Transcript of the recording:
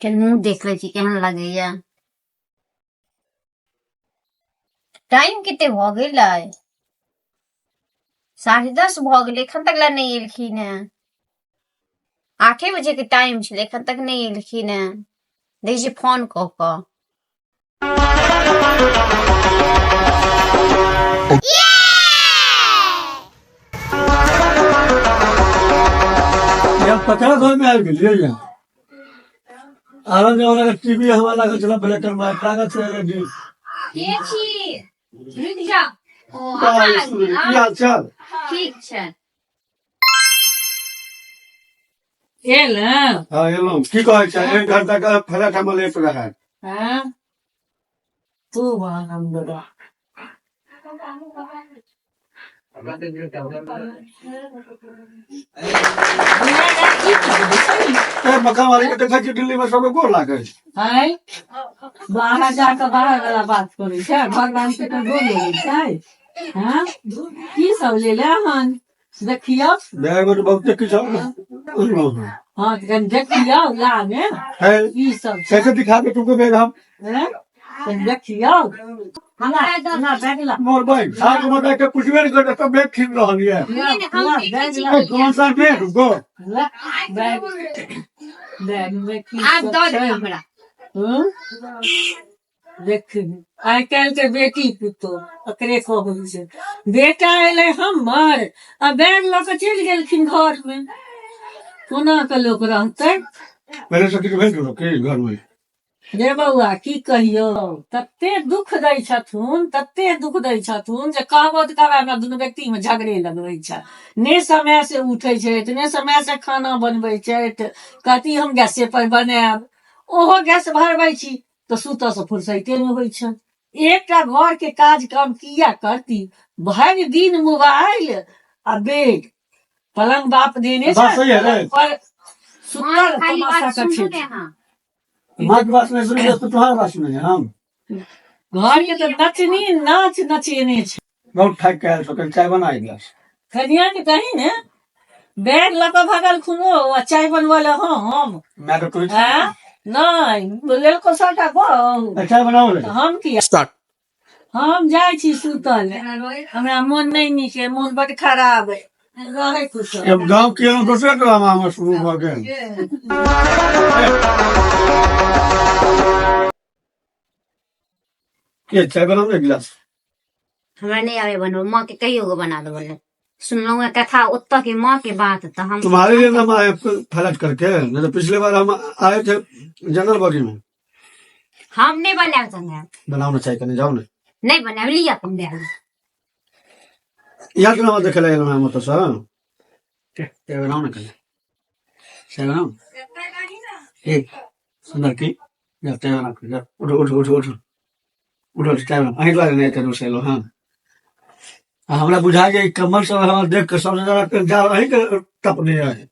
चल मुँह देख लै छी केहन लगैया। टाइम कते भऽ गेलै? 10:30 भऽ गेलै, एखन तक लए नहि एलखिन हेँ। 8 बजे के टाइम छलै, एखन तक नहि एलखिन हेँ। दै छी फोन कऽ कऽ। यार ककरा घर में आबि गेलियै यहाँ आराम जमाना के टीवी हमरा लागल छल ब्लैक एंड व्हाइट लागल छै रेडी। के छी? रुकि जा। ओ की हाल चाल? ठीक छै। एल। हाँ, एलहुँ। की कहै छै, एक घंटा के फ्लैट हमर लेट रहै। हाँ, खूब आनंद रह। ए मकान वाली के देखै छी दिल्ली में सबके गोर लागै छै। है बाहर जाकऽ बाहर वाला बात करै छै, घर बाहर के तऽ गोर लगै छै। हाँ, की सब लेले हन, देखियौ। बैग में तऽ बहुते किछु अनलहुँ हन। हाँ, तऽ कनि देखियौ ला ने। है की सब छै? कैसे दिखा दे तुमको बैग हम? हैं? कनि देखियौ हमरा, हमरा बैग ला। मोर बैग हाथ में बैग के पूछबे नहीं करते तब बैग छीन रहल ये। ला, ला, बैग ला। ए, कौन सा बैग तुमको? ला बैग, बैग में की आब सब दऽ दे छै? हमरा। हूँ? देख, आइ काल्हि के बेटी पुतोह एकरे कहै छै। बेटा एलै हमर आ बैग लऽ कऽ चलि गेलखिन घर मे। कोना के लोक रहतै? पहले से किछु भेज दो की घर में? रे बौआ, की कहियौ, तते दुख दै छथुन, तते दुख दै छथुन जे कहबो तऽ कहबै, हमरा दुनू व्यक्ति मे झगड़े लगबै छै। ने समय से उठै छथि, ने समय से खाना बनबै छथि। कहती हम गैसे पर बनायब। ओहो गैस भरबै छी तऽ सुतऽ से फुर्सैते नहि होइ छनि। एकटा घर के काज काम किया करती? भरि दिन मोबाइल आ बेड पलंग बाप देने बात सही है रे। पलंग पर सुतल खाली तमाशा बात सुनू करै ने छै। अहाँ। माँ के बात नहीं सुनी तो तुम्हारा बात सुने हम। घर के तऽ नचनी नाच नचेने छै। बहुत थाकि के आयल छौ, कनि चाय बना एक गिलास। कनिया के कही ने, बैग लऽ कऽ भगल खुनो आ चाय बनबऽ लए हम? मैं तो तुझे आँ? नहि लेलको सबटा गौ। चाय बनाओ ले। तऽ हम किया? स्टार्ट। हम जाइ छी सुतल, हमरा मोन नहि नीक है, मोन बड खराब है। रहै खुश। जब गाँव के एलहुँ, दोसरे ड्रामा हमर शुरू भऽ गेल। के चाय बनाओ एक गिलास। हमरा नहि आबे बनबऽ, माँ के कहियो गो बना देबो। ले सुनलहुँ हेँ कथा ओतऽ के माँ के बात तऽ हम तुम्हारे लिए हम आए फ्लैट करके, नहीं तो पिछले बार हम आए थे जनरल बॉडी में। हम नहि बनायब संगे। बनाओ ना चाय कने, जाओ ना। नहि बनायब, लिअ अपन बैग। यहाँ ड्रामा देखे लए एलहुँ हम ओतऽसँ। चाय बनाओ ना कने, चाय बनाओ। ए सुंदर की, जा चाय बना के, जा। उठो उठो उठो उठो उठो, चाय बनाओ। अहीं दुआरे नहि एते दूर से एलहुँ हँ। आ हमरा बुझा जे ई कम्बल सब हमरा देख के सबसे ज्यादा जाड़ अहीं के तपने है।